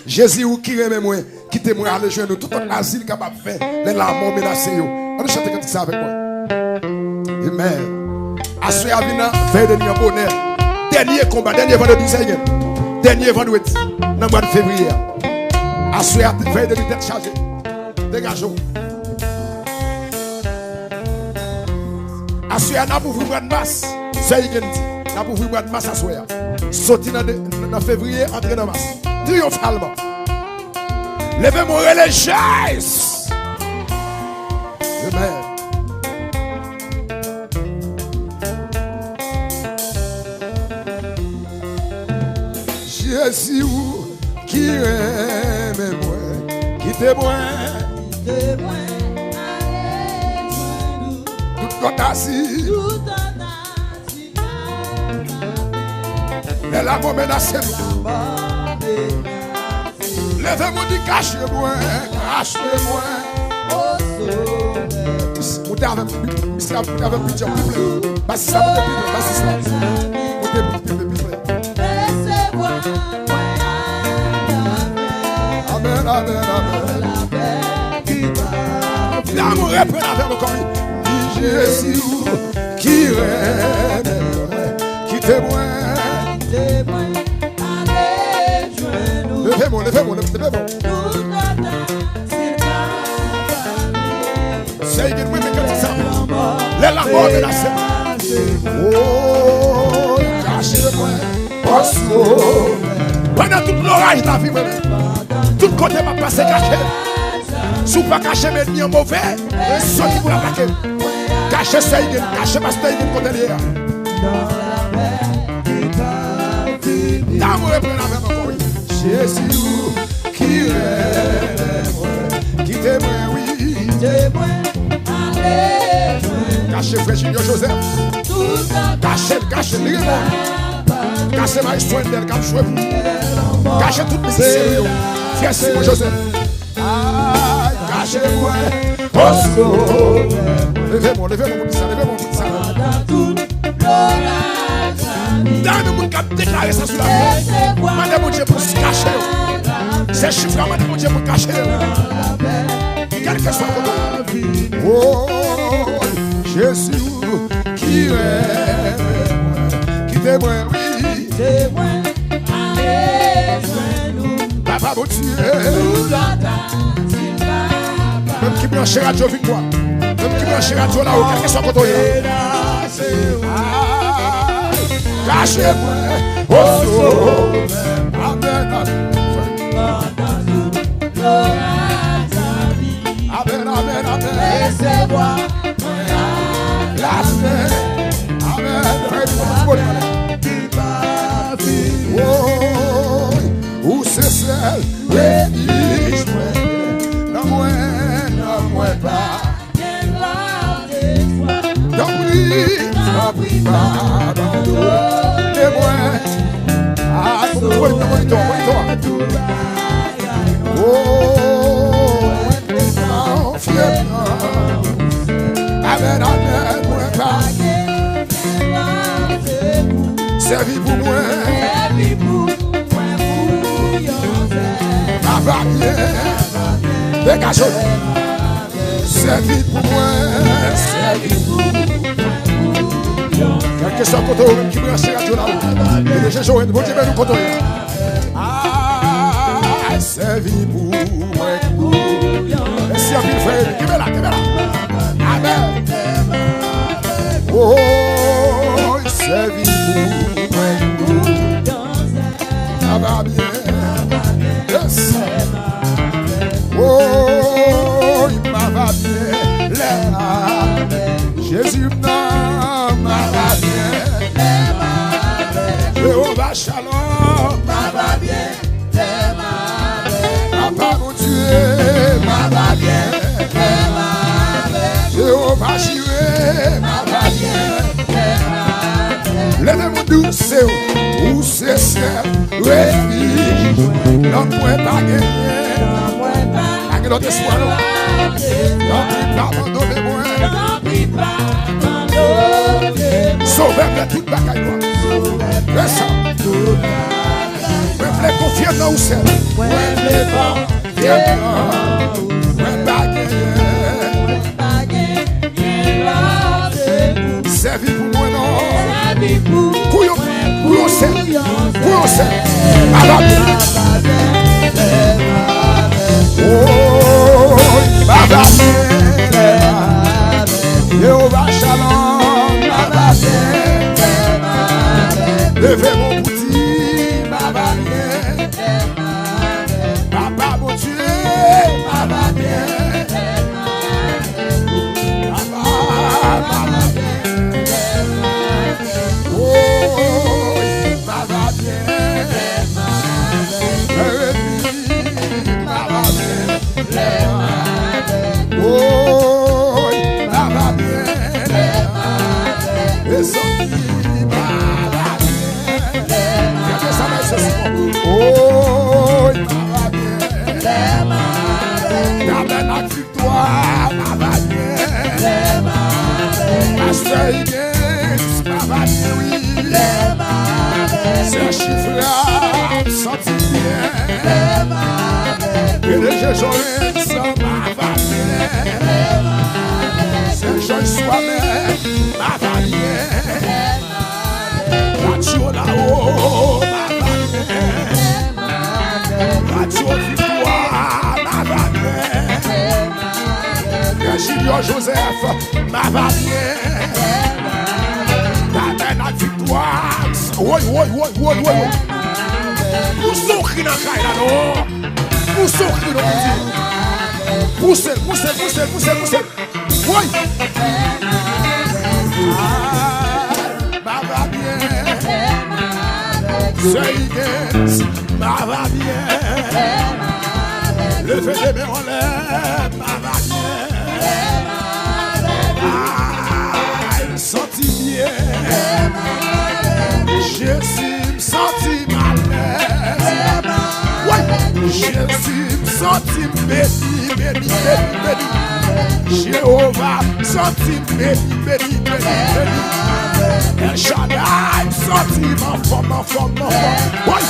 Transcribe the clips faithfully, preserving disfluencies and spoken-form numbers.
Jezi, ou ki renmen mwen, kite mwen ale jwenn ou. Tout lòt azil kapab fè, lè lanmò menase yo. Ann nou chante kantik sa avèk mwen. Amen. Aswè a vin nan vèy de nwi an bonè. Dènye konba, dènye vandredi sa gen. Dènye vandredi nan mwa de fevriye a. Aswè a vèy de nwi tèt chaje. Degaje w. Aswè a n ap ouvri mwa de mas. Sè Higgins di, n ap ouvri mwa de mas aswè a. Soti nan de, nan fevriye, antre nan mas. Triyonfalman. Leve men w, rele Jezi. Amen. Jezi, ou ki renmen mwen, kite mwen. Kite mwen ale jwenn ou. Tout lòt azil. Tout lòt azil. Lè lanmò menase nou. Leve men w, di, kache mwen, kache mwen. Moute avè m, misye ap moute avè m, plis, plis. Basis la, moute plis, basis la. Moute plis, plis, plis. Amen, amen, amen. Lanmò reprann avè m ankò, wi. Di Jezi, ou ki renmen mwen, kite mwen. Leve men w, leve men w, leve men w. Sè Higgins, mwen te kantik sa. Lè lanmò menase. Oh, kache mwen. Pandan tout loraj lavi mwen, tout kote m ap pase, kache. Si w pa kache m, ènmi an move. Soti pou l atake m. Kache Sè Higgins, kache pastè Higgins kote l ye a. Lanmò reprann avè m ankò, wi. Jezi, ou ki renmen mwen, kite mwen, wi. Kite mwen ale jwenn. Kache frè Junior Joseph. Kache l, kache l, li renmen w. Kache Maestro Wendell k ap jwe pou ou. Kache tout mizisyen yo. Frè Simon Joseph. Ay, kache mwen. Leve men w, leve men w pou di sa, leve men w pou di sa. Dènye moun k ap deklare sa sou lavi w, mande Bondye pou l kache yo. Se chif la, mande Bondye pou l kache yo. Kèlkeswa kote w. Oh, Jezi, ou ki renmen mwen, kite mwen, wi. Kite mwen ale jwenn ou. Papa Bondye. Menm ki branche radyo Viktwa, menm ki branche radyo Lawo, kèlkeswa kote w ye. Kache mwen, o Sovè. Amèn, amèn. Amèn, amèn, amèn. Resevwa mwen a la fen. Amèn. Ki pa fini. Woy, ou se sèl refij mwen. Nan mwen, nan mwen pa gen lòt espwa. Tanpri, tanpri, pa abandone mwen. Ay, pou mwen, nan monitor, monitor. Oh, mwen konfye nan. Amèn, amèn, mwen pa. Sèvi pou mwen. Papa byen. Degaje w. Sèvi pou mwen. Kèlkeswa kote w menm ki branche radyo la, ou. Bondye beni w kote w ye. Ay, sèvi pou mwen. Mèsi anpil, frè Emi. Kenbe la, kenbe la. Amèn. Woy, sèvi pou mwen. Sa va byen. Yes. Woy, m ava byen lè a. Jezi m nan, m ava byen. Jewova Shalom. Papa Bondye, m ava byen. Jewova Jire, m ava byen. Leve men w, di w se ou, ou se sèl refij. Nan mwen pa genyen. Pa gen lòt espwa, non. Tanpri, pa abandone mwen. Sovè m fè tout bagay nwa. Fè sa. Mwen vle konfye m nan ou sèl. Devan twa, mwen pa genyen. Sèvi pou mwen non. Pou yon, pou yon sèl, pou yon sèl. Papa byen. Oh, papa byen. Jewova Shalom, papa byen. Leve men w pou di, papa byen. Papa Bondye, papa byen. Papa, papa byen. Woy, papa byen. Papa byen. Woy, papa byen. Mezanmi, papa byen. Gade sa, mesye, se bon. Woy, papa byen. Tabènak viktwa, papa byen. Pastè Higgins, papa byen, wi. Sè Chifra, m santi m byen. P D G Joens, papa byen. Sè Joens, papa byen. Radyo Lawo, papa byen. Radyo Viktwa, papa byen. Virgilio Joseph, papa byen. Tabènak Viktwa. Woy, woy, woy. Pouse yon kri nan kay la, non. Pouse yon kri, non, pou di. Pouse l, pouse l, pouse l, pouse l, pouse l. Woy! Ay, m a va byen. Sè Higgins, m a va byen. Leve de men anlè, m a va byen. Ay, m santi byen. Jezi, m santi m alèz. Woy! Jezi, m santi m beni, beni, beni, beni. Jewova, m santi m beni, beni, beni, beni. El Shaddai, m santi m anfòm, anfòm, anfòm. Woy!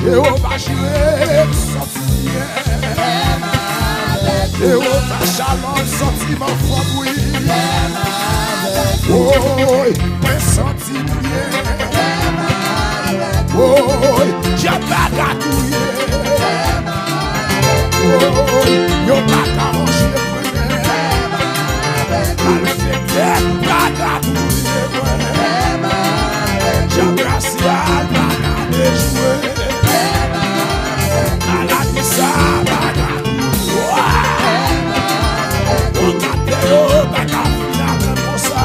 Jewova Jire, m santi m byen. Jewova Shalom, m santi m anfòm, wi. Woy! Mwen santi m byen. Woy, dyab pa ka touye. Woy, yo pa ka manje mwen. Malfektè pa ka touye mwen. Dyab rasyal pa ka dejwe. Maladi sa pa ka touye. Woy, yo pa ka fin avè m konsa.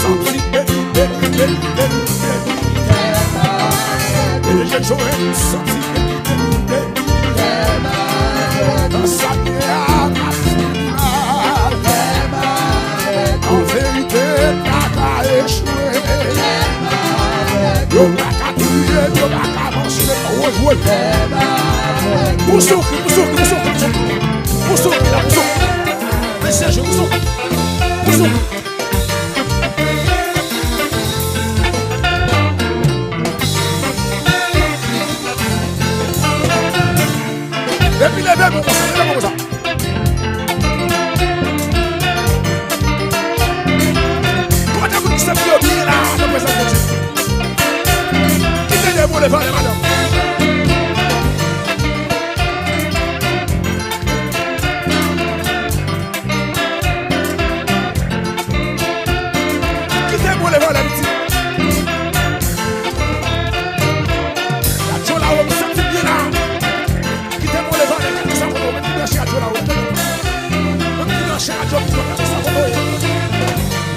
Santi beni, beni, beni, beni, beni. Beni, beni, beni, beni. Nan sa m ye a, pa fini mal. An verite, m pa ka echwe. Yo pa ka touye m, yo pa ka manje m. Woy, woy. Pouse yon kri, pouse yon kri, pouse yon kri, pouse yon kri. Pouse yon kri la, pouse yon kri. Mesye, pouse yon kri. Pouse yon kri. Epi leve men w konsa, leve men w konsa. Kote moun ki sèvi yo byen la, nan prezans Bondye? Kite de mo leve anlè, madanm. Kite mo leve anlè, pitit. Radyo Lawo, m santi byen la. Kite mo leve anlè, kèlkeswa kote w, menm ki branche radyo Lawo. Menm ki branche radyo Viktwa, kèlkeswa kote w ye.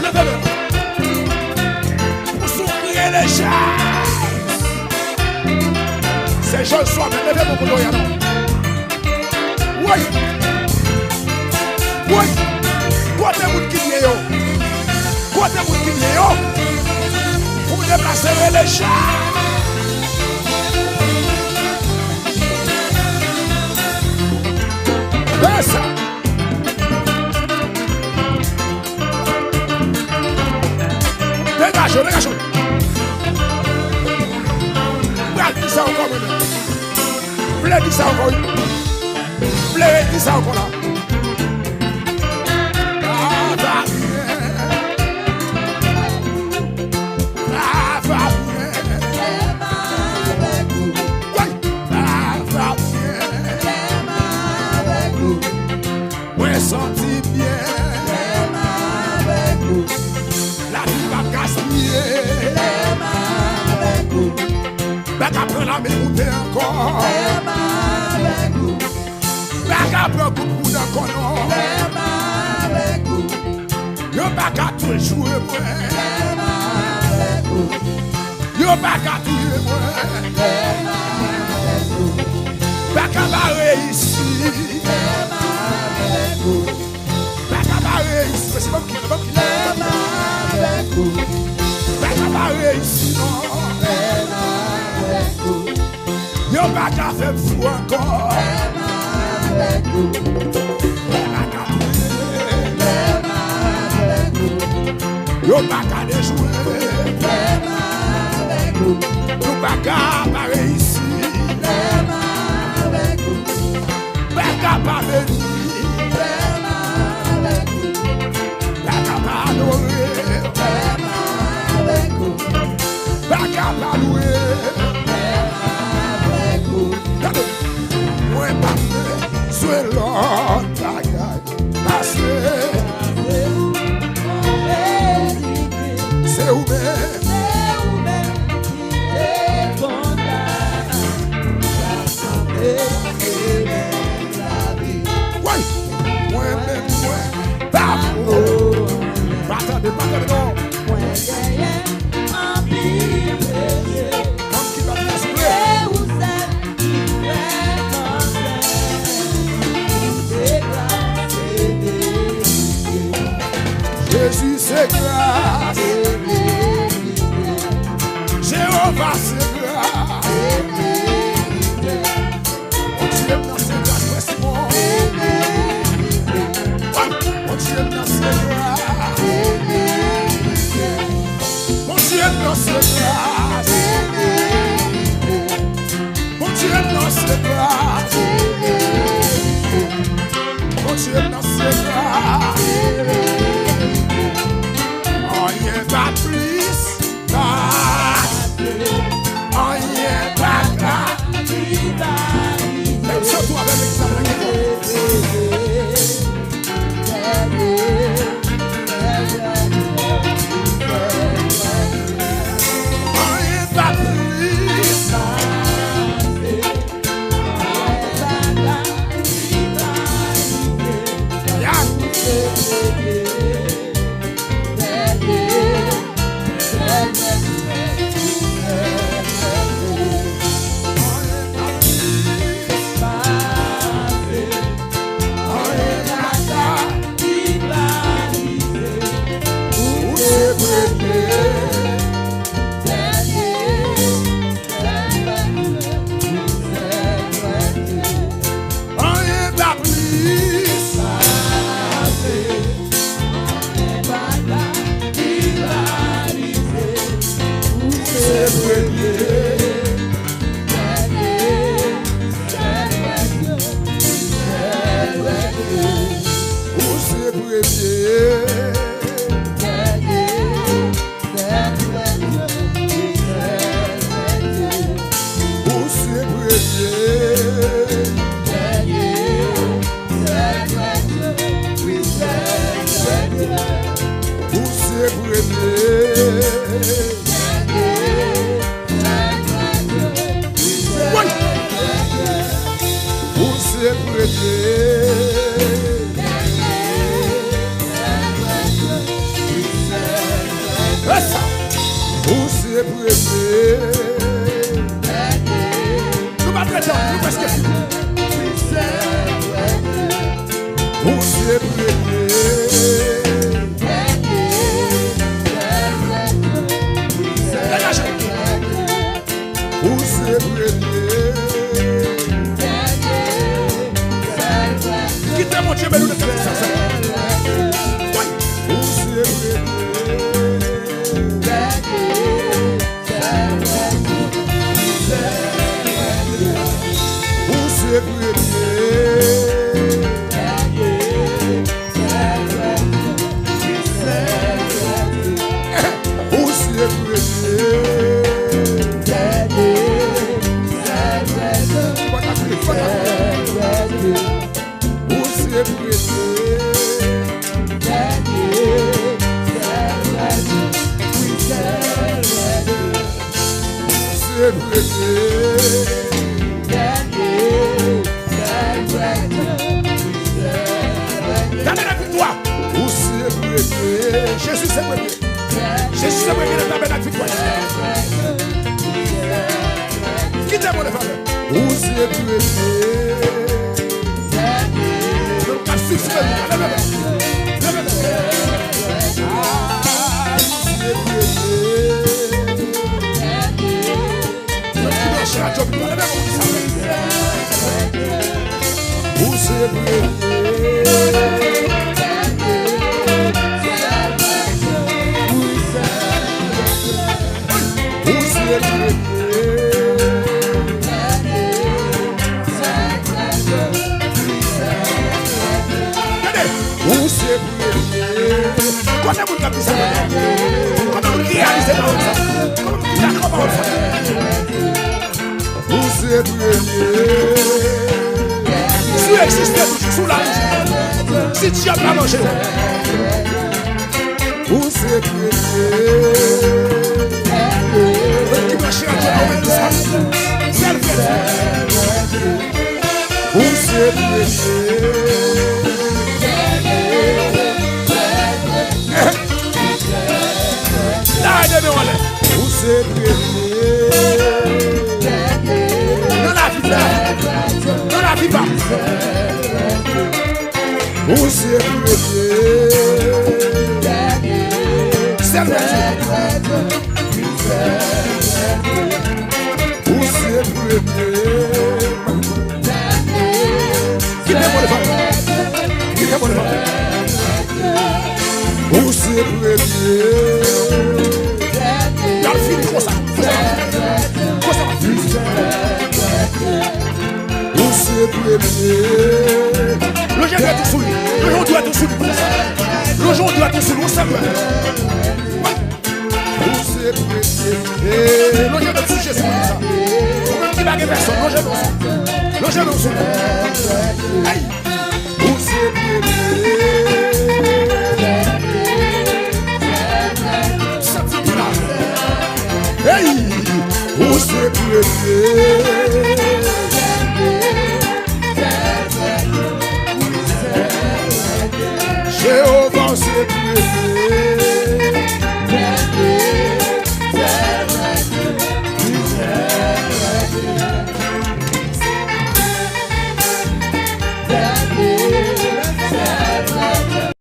Leve men w. Pouse yon kri de jès. Se jòj swa, men leve men w kote w ye a non. Woy! Woy! Kote moun ki byen yo? Kote moun ki byen yo? Pou deplase rele chay. Fè sa. Degaje w, degaje w. M pral di sa ankò mwen menm. Vle di sa ankò, wi. Vle di sa ankò la. Pa va byen. Pa va byen. Wi. Pa va byen. Mwen santi byen. Lavi pa gaspiye. Pa ka pran lame moute ankò. Pa ka pran kout poud ankò non. Yo pa ka touye mwen. Yo pa ka touye mwen. Pa ka ba reyisi. Pa ka ba reyisi. Mèsi, banm kite, banm kite. Pa ka ba reyisi non. Yo pa ka fè m fou ankò. Yo pa ka touye. Yo pa ka dejwe. Nou pa ka pa reyisi. Pa ka pa beni. Pa ka pa adore. Pa ka pa lwe. Gade, mwen pa bezwen lòt bagay. Pase. Se ou menm. Woy! Mwen menm, mwen pa pou. Pa tande, pa tande, non. Mwen genyen anpil peche. Fanm ki bat men, souple. Se ou sèl ki fè manzè. Ou se gras, se verite. Jezi, se gras. Jewova, se gras. Bondye m nan se gras, frè Simon. Bondye m nan se gras. Bondye m nan se gras. Bondye m nan se gras. Bondye m nan se gras. Anyen pa plis pase. Anyen pa ka. Fè m chante avè m, egzanp la ki bon. Anyen pa plis pase. Anyen pa plis pase. Ou se premye. Ou se premye. Ou se premye. Ou se premye. Woy! Ou se premye. Esa! Ou se premye. Nou pa pretann, nou prèske fini. Ou se premye. Degaje. Ou se premye. Kite Bondye beni w nan sa. Woy! Ou se premye. Ou Ou se premye, dènye, sèl rèd. Ou se premye, dènye, sèl rèd. Ou se premye, dènye, sèl rèd. Ou se premye, dènye, sèl rèd. Tabènak viktwa. Ou se premye. Jezi se premye. Jezi se premye nan tabènak viktwa. Kite mwen leve avè. Ou se premye. Nan ka sispann. Leve men. Leve men. Ah, ou se premye. Mwen ki branche radyo, mwen leve mwen sa. Ou se premye. Ou se premye. Gade, ou se premye. Kote moun k ap di sa? Kote moun ki reyalize pawòl sa? Kote moun ki dakò pawòl sa? Ou se premye. Si w egziste toujou, si w la toujou, si dyab la manje w, ou se premye. Moun ki branche radyo a, ou menm sa. Sèl Jezi. Ou se premye. Leve men w anlè. Ou se premye. Nan lavi pa m. Nan lavi pa m. Ou se premye. Sèl Bondye. Ou se premye. Kite mwen devan. Kite mwen devan. Ou se premye. Y ap fini konsa. Konsa. Konsa. Ou se premye. Lonje dwèt ou sou li. Lonje yon dwèt ou sou li. Lonje yon dwèt ou sou li. Ou se premye. Ou se premye. Ee, lonje men w sou Jezi pou di sa. Ou menm ki pa gen pèsonn, lonje men w sou li. Lonje men w sou li. Hey! Ou se premye. Santi li la. Hey! Ou se premye. Jewova, ou se premye.